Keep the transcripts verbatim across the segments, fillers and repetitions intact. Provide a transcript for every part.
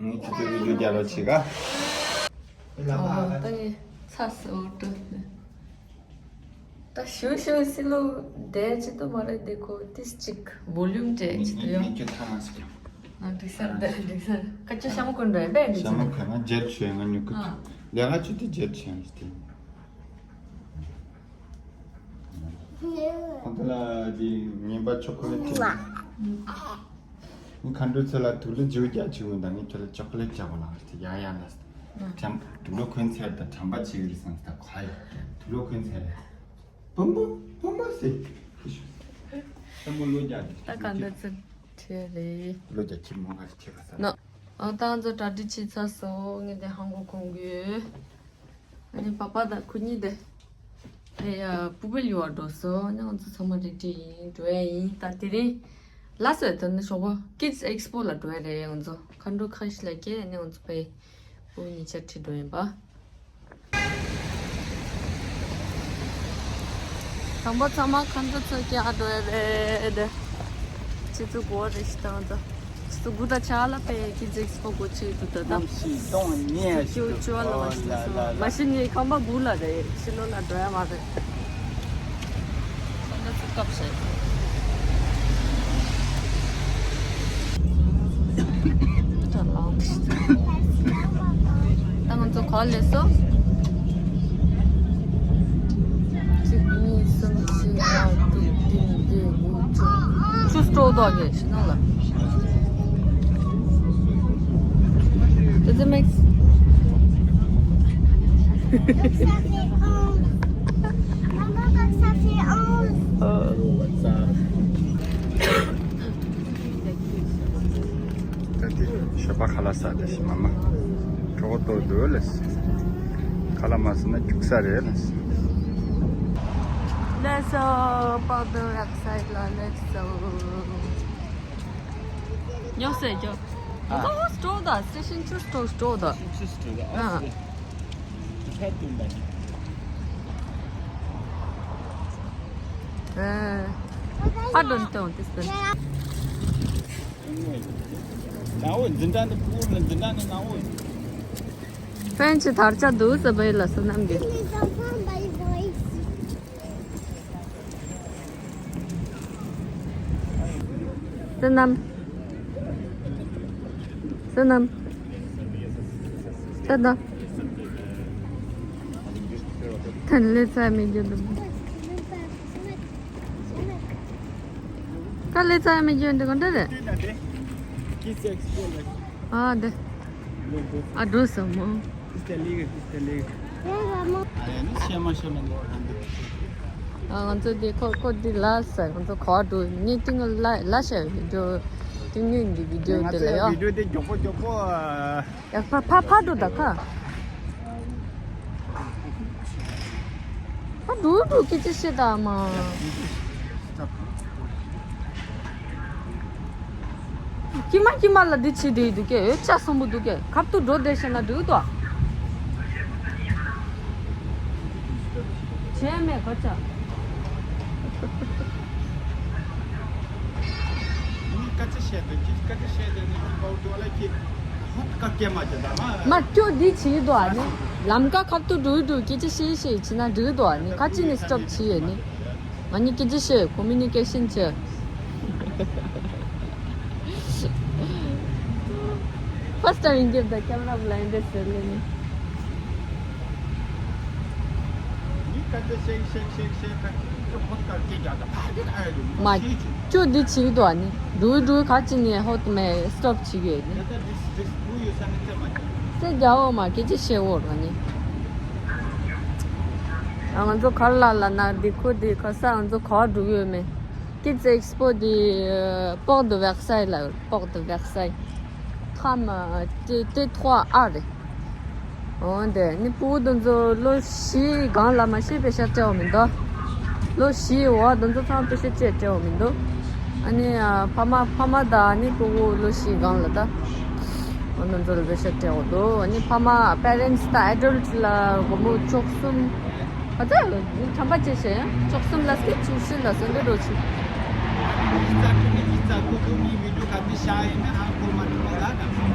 ངས་ཁྱེད་ཚོ་བི་ཌིའོ་རྒྱག་རོགས་བྱེད་ག་ཨོ། ད་ངས་ཚ་སེ་འོ་འགྲོ། ད་ཞུ་ཞུ་སི་ལོ་བསྡད་ཅི་ཏོ་མ་རེད་དེ་ཁོ་ཏིས་ཅིག་བོ་ལུམ་སྤྲད་ཅི་ཏོ་ཡོང་། ངས་ཁྱོད་ཐ་མ་ཟིག་ཡོང་། ཨ་འགྲིག་ས་རེད་འགྲིག་ས་རེད། ཁ་ཆེ་ཤ་མོ་གོན་འགྲོ་ཡིན་པས་འགྲིག་ཤ་ས་མོ་རེད། གོན་ན་ཇེལ་ཤོས་ང་ཉུ་གུ་ཨ། ལས་ཀ་ཅི་ཏི་ཇེལ་ཤོས་ཡིན་ཏི། ཁོང་ཚོ་ལ་དེ་ངན་པ་ཆོ་ཀོ་ལེ་ཊི། ངས་མཁའ་འགྲོ་ཚོ་ལ་དུག་ལོག་བརྗེ་པོ་རྒྱག་བྱེད་འོང་དང་ངས་ཁྱོད་ལ་ཆོ་ཀོ་ལེ་ཊི་རྒྱག་པ་ལ་ཧར་ཏེ་ཡ་ཡ་ལ་ས། དུག་ལོག་གོན་ཚར་དང་གྲམ་པ་བྱེད་ཀྱི་རེད་བསམ་སྟེ་ག་ཡ་དུག་ལོག་གོན་ཚར་རེད། བུམ་བུམ་བུམ་བུམ་ཟེར། ཤ་མོ་ལོ་རྒྱག་ད་ག་འདི་ཚོ་ཁྲེལ་རེད། ལོ་རྒྱག་ཁྱི་མོ་ག་ཁྱི་ག་ས། ནོ། ཨ་ད་ང་ཚོ་གྲ་སྒྲིག་བྱས་ཚར་སོང་། ངས་དེ་ཧང་གོ་གོང་གི་ཡོད། ཨ་ནི་པ་པ་དང་ཁུ་གཉིས་དེ། ཨེ་ཡ་པུ་པེ་ལི་བར་འགྲོ་སོང་། ཨ་ནི་ང་ཚོ་ཚང་མ་རེ་ཌི་ཡིན་འགྲོ་ཡ་ཡིན། ད་དེ་རིང་ལ་སོ་ཡ་དོན་ནི་ཞོགས་པ་ཀིཌ་ཨེགས་པོ་ལ་འགྲོ་ཡ་རེད། ང་ཚོ་མཁའ་འགྲོ་ཁ་ཤས་ལ་སྐྱེལ། ཨ་ནི་ང་ཚོ་པའི་པུ་གཉིས་ཆ་ཁྲིད་འགྲོ་ཡིན་པ། དང་པོ་ཚང་མ་མཁའ་འགྲོ་ཚོ་སྐྱེལ་འགྲོ་ཡ་རེད། ཆུ་ཚོད་དགུ་པ་རེ་ཞིག་བཏང་ཙང་། ཆུ་ཚོད་དགུ་དང་ཕྱེད་ལ་པའི་ཀིཌ་ཨེགས་པོ་སྒོ་ཕྱེ་འདུག་ད་ལྟ། གནམ་གཤིས་སྟོང་ཉེ་ཞིག་འདུག་ཅུ་པ་ལ་མ་ཤི་ན་ཨོ་ལ་ལ་ལ། མ་ཤི་ན་ཁང་པ་སྦུག་ལ་རེད། ཕྱི་ལོགས་ལ་འགྲོ་ཡ་མ་རེད། ཁོང་ཚོ་སྐབས་ཤིག་ད་ང་ཚོ་ག་པར་སླེབས་སོང་། གཅིག་གཉིས་གསུམ་བཞི་ལྔ་དྲུག་བདུན་བརྒྱད་དགུ་བཅུ། བཅུ་སྤྲོ་དོ་གི་ཕྱི་ནང་ལ། Does it make Ça fait onze. Maman, ça fait onze. ད་དེ་ཞོགས་པ་ཁ་ལག་ཟ་དེ་ཞིག་མ་མ། གྲོགས་ཏོ་འདུག་ལ་ཞིག་ཁ་ལག་མ་ཟ་ན་རྒྱུག་ས་རེད་ལ་ཞིག Let's go, Paul Durack side ལ་let's go. ཉོ་སེ་ཇོ། ཨ། ཨོ་སྤྲོ་ད། སི་ཤིན་ཆུ་སྤྲོ་སྤྲོ་ད། ཆུ་སྤྲོ་ད། ཨ། ཨ། ཆུ་ཕ་ཏུ་འདི། ཨ། ཨ་འདོན་ཏོང་ཏིས་ཏན། ནའོ་འཛིན་གྲྭ་འདི་ཕུག་ལ་འཛིན་གྲྭ་ནི་ནའོ། ཕན་ཆེ་དར་ཆ་འདུག་ཟེར་བས་ལ་སོ་ནམ་གི། བསོད་ནམས། བསོད་ནམས། ད་ད། ཐན་ལེ་ཚ་མི་རྒྱུ་འདུག་ད་ལེ་ཚ་མི་རྒྱུ་འདི་ག་འདྲ་རེད། ཨ་འདི། ཨ་འགྲོ་སོང་མོ། ཨ་ང་ཚོ་འདི་ཁོ་ཁོ་འདི་ལ་ས་ང་ཚོ་ག་འགྲོ་ནི་ཏིང་ལ་ལ་ཤ་འགྲོ། དེ་སྔོན་གྱི་བི་ཌིའོ་དེ་ལ་ཡ། ང་ཚོའི་བི་ཌིའོ་དེ་མགྱོགས་པོ་མགྱོགས་པོ། ཨ། ཡ། ཕ་ཕ་ཕ་འགྲོ་ད་ཁ། ཕ་འགྲོ་འགྲོ་སྐད་ཆ་བཤད་ད་མ། ཀྱི་མ་ཀྱི་མ་ལ་འདི་བྱེད་བསྡད་འདུག་གས། འོད་ཆ་སོང་པོ་འདུག་གས། ཁབ་ཏུ་འགྲོ་བསྡད་ཤེ་ན་འགྲིག་ཏོ། བྱས་མེད་ག་ཅག་མ་ཁྱོད་འདི་བྱེད་དོ་ཨ་ནི། ལམ་ཀ་ཁབ་ཏུ་འགྲོ་འགྲོ་སྐད་ཆ་བཤད་བཤད་བྱེད་ན་འགྲིག་ཏོ་ཨ་ནི། ཁ་ཅིག་ནས་སི་ཊོབ་བྱེད་ཡས་ནི། ང་གཉིས་སྐད་ཆ་བཤད། ཀོ་མུ་ནི་ཀེ་ཤན་བྱེད། First time you give the camera blind this ལེ་ནི། མ་ཁྱོད་འདི་བྱེད་ཀྱི་འདུག་ཨ་ནི། འགྲུལ་འགྲུལ་ཁ་ཅིག་ནས་ཧོ་ཏུ་མེ་སི་ཊོབ་བྱེད་ཀྱི་ཡོད་ནི། སེ་རྒྱ་འོ་མ་སྐད་ཆ་བཤད་འོ་ར་ནི། ང་ཚོ་ག་རེ་ལབ་ན་འདི་ཁོ་འདི་ཁ་ས་ང་ཚོ་ག་པར་འགྲོ་གི་ཡོད་མེད། Kids Expo འདི་Porte de Versailles ལ། Porte de Versailles ཁམས་ཏེ་ཏེ་ཐོ་ཨ་རེད། འོ་དེ་ནི་ཕྲུ་གུ་དེ་ཚོ་ལོ་བཞི་སྒང་ལ་མ་ཤེས་པེ་ཤ་སྤྲད་འོ་མི་འདུག་ལོ་བཞི་འོ་དེ་ཚོ་ཚང་པེ་ཤ་ཅེ་སྤྲད་འོ་མི་འདུག་ཨ་ནི་ཕ་མ་ཕ་མ་དང་ནི་ཕྲུ་གུ་ལོ་བཞི་སྒང་ལ་ད། ཨ་ནི་ཚོ་ལ་བེ་ཤ་སྤྲད་འོ་འདུག་ཨ་ནི་ཕ་མ་པེ་རེན་ཊི་དང་ཨེ་ཌལ་ཊི་ལ་སྒོར་མོ་བཅུ་གསུམ། ཨ་ཙི་ཁྲམ་པ་ཅེ་བྱས་ཡང་བཅུ་གསུམ་ལ་སྐད་ཆུ་ཤི་ལ་སོ་འདི་འགྲོ་ཆུ།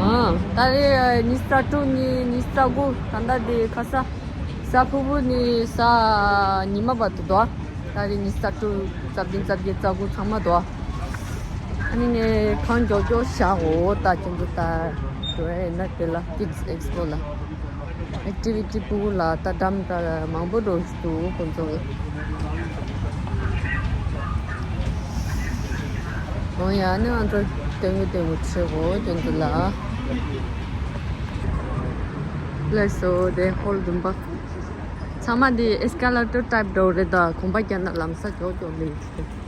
ཨ། ད་རེས་ཉི་ཤུ་རྩ་དྲུག་ཉིན་ཉི་ཤུ་རྩ་དགུ་ད་ལྟ་དེ་ཁ་ས་གཟའ་ཕུར་བུ་ནས་གཟའ་ཉི་མ་བར་དུ་འདུག་ད་རེས་ཉི་ཤུ་རྩ་དྲུག་རྩ་བདུན་རྩ་བརྒྱད་རྩ་དགུ་ཚང་མ་འདུག་ཨ་ནི་ངས་གང་མགྱོགས་མགྱོགས་བཞག་འོ་ད་ཁྱེད་ཚོ་ད་འགྲོ་ཡ་ཡིན་ན་དེ་ལ་Kids Expo ལ་ཨེག་ཊི་བི་ཊི་ཕྲུ་གུ་ལ་ད་འགྲམ་ད་མང་པོ་འགྲོ་འདུག་ཁོང་ཚོ་གི། འོ་ཡ་ནི་ང་ཚོ་ལྟད་མོ་ལྟད་མོ་བྱེད་འོ་ཁྱེད་ཚོ་ལ། ལགས་སོ་དེ་ཧོལ་བདུན་པ། ཚང་མ་འདི་ཨེ་སི་ཀེ་ལེ་ཊར་ཊའིབ་འདྲ་བོ་རེད་ད། གོམ་པ་རྒྱག་ན་ལམ་སང་མགྱོགས་མགྱོགས་སླེབས་ཡོང་གི་རེད།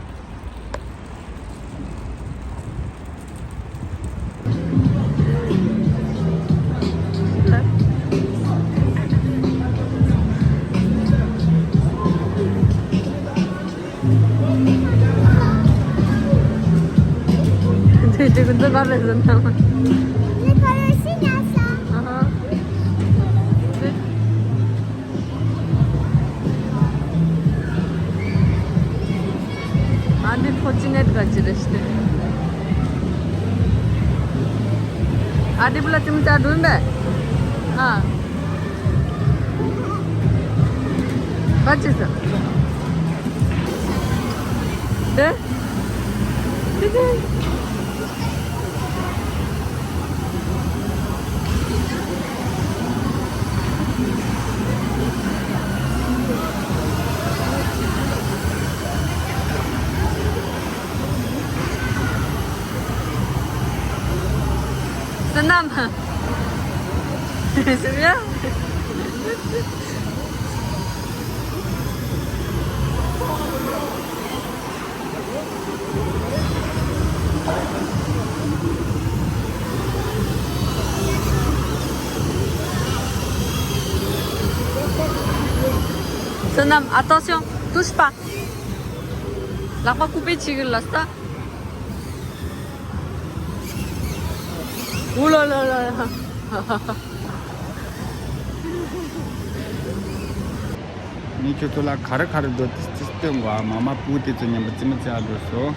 དེ་དེ་ཀུན་ཚོ་ག་རེ་ཟེར་ན། ཨ་ཧ། ཨ་འདི་ཁོ་ཅི་ནེད་ག་ཅི་རེད་ཤི། ཨ་འདི་བུ་ལ་ཅི་མི་ཅ་འགྲོ་ཡིན་པས། ཨ། ག་ཅི་ཟེར། དེ། དེ་དེ། བསོད་ནམས། བསོད་ནམས། བསོད་ནམས། Attention, touche pas. ལག་པ་ཀུ་པེ་བྱེད་ཀྱི་ལ་ས། ཨུ་ལ་ལ་ལ་ལ། ངས་ཁྱོད་ཚོ་ལ་ག་རེ་ག་རེ་འདུག་ཏིས་ཏིས་སྟོན་གོ་ཨ། མ་མ་བུ་དེ་ཚོ་མཉམ་པོ་རྩེད་མོ་རྩེ་ཨ་འགྲོ་སོང་།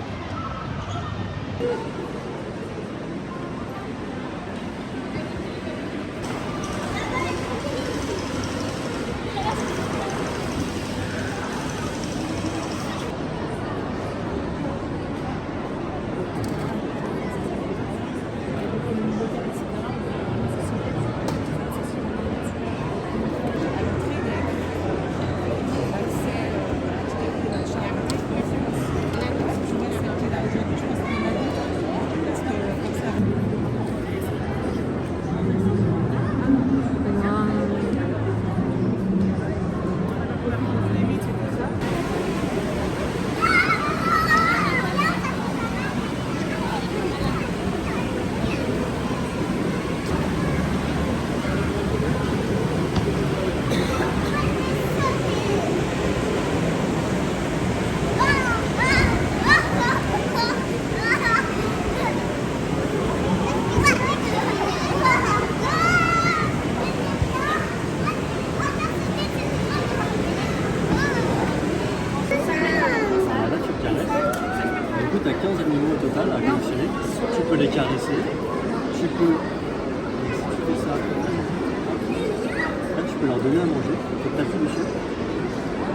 Vous leur donnez à manger, c'est facile, monsieur.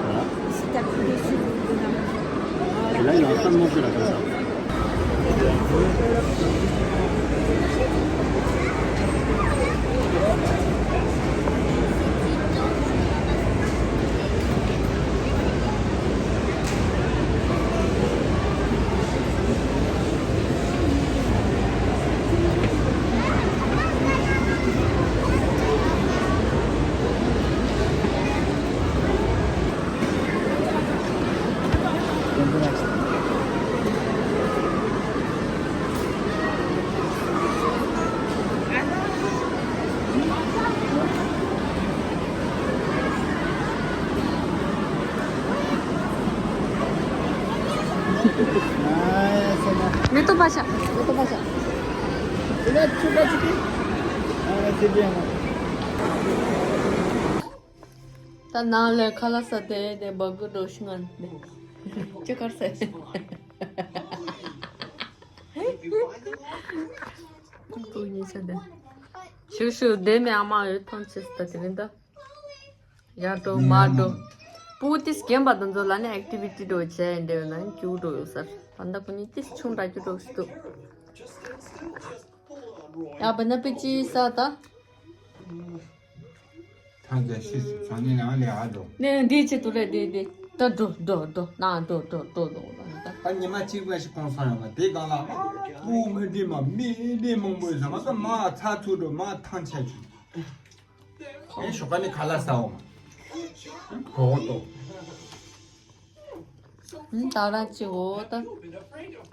Voilà. Si t'as plus de sucre, vous donnez à manger. Et là, il est en train de manger, là, comme ça. Mettons pas ça. Mettons pas ça. C'est là, tu vas quitter. Ah, c'est bien. ད་ནང་ལ་ཁ་ལག་ཟ་དེ་དེ་བག་གུ་འགྲོ་ཤི་ང་ནི་ཅི་གར་ཟ། ཁོ་གཉིས་ཆ་དེ། ཤུ་ཤུ་དེ་མེ་ཨ་མ་ཡོད་ཐང་ཆེ་ད་དེ་རིང་ད། ཡར་འགྲོ་མར་འགྲོ། སྤུ་གུ་ཏིས་རྒན་པ་དེ་ཚོ་ལ་ནི་ཨེག་ཊི་བི་ཊི་འགྲོ་བྱས་འདྲ་ཡོད་ན་ནི་སྐྱིད་པོ་འགྲོ་ཡོད་ས་རེད། ད་ལྟ་ཁོ་གཉིས་ཏིས་ཆུང་དྲགས་སྐྱིད་འགྲོ་ཞིག་འདུག་ཡ་བ་ན་པི་ཅི་ས་ད། ཐང་ཆད་ཤི་སོང་ནས་ཡང་ལས་ཨ་འགྲོ། ནས་འདི་ཆེད་དུ་རེད་འདི་འདི། ད་འགྲོ་འགྲོ་འགྲོ་ན་འགྲོ་འགྲོ་འགྲོ་འགྲོ་ད། ད་ཉི་མ་གཅིག་པ་ཞིག་གོང་སོང་ཡོང་བ་དེ་གང་ལ་ཨ་ཁུ་མི་འདི་མ་མི་འདི་མང་པོ་ཡོད་ས་མ་ད་མ་ཚ་ཚུར་འགྲོ་མ་ཐང་ཆད་བྱུང་། ཨེ་ཞོགས་ཀ་ནས་ཁ་ལག་ཟ་འོང་། གོ་གོ་ཏོ། ཨུམ་ད་ར་ཅི་འོ་ད།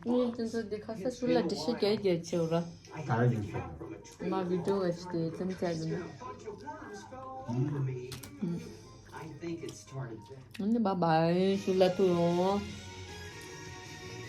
ངས་དེ་ཚོ་འདི་ཁ་ས་ཤུལ་ལ་འདྲི་ཤེས་རྒྱག་རྒྱག་ཆེ་འོ་ར། ད་ར་ཡིན་ས། མ་བི་ཌིའོ་བ་ཅི་དེ་ཙམ་བྱ་གི་མིན། ཨུམ། ཨུམ་ནི་བ་བ་ཤུལ་ལ་ཐུག་ཡོང་།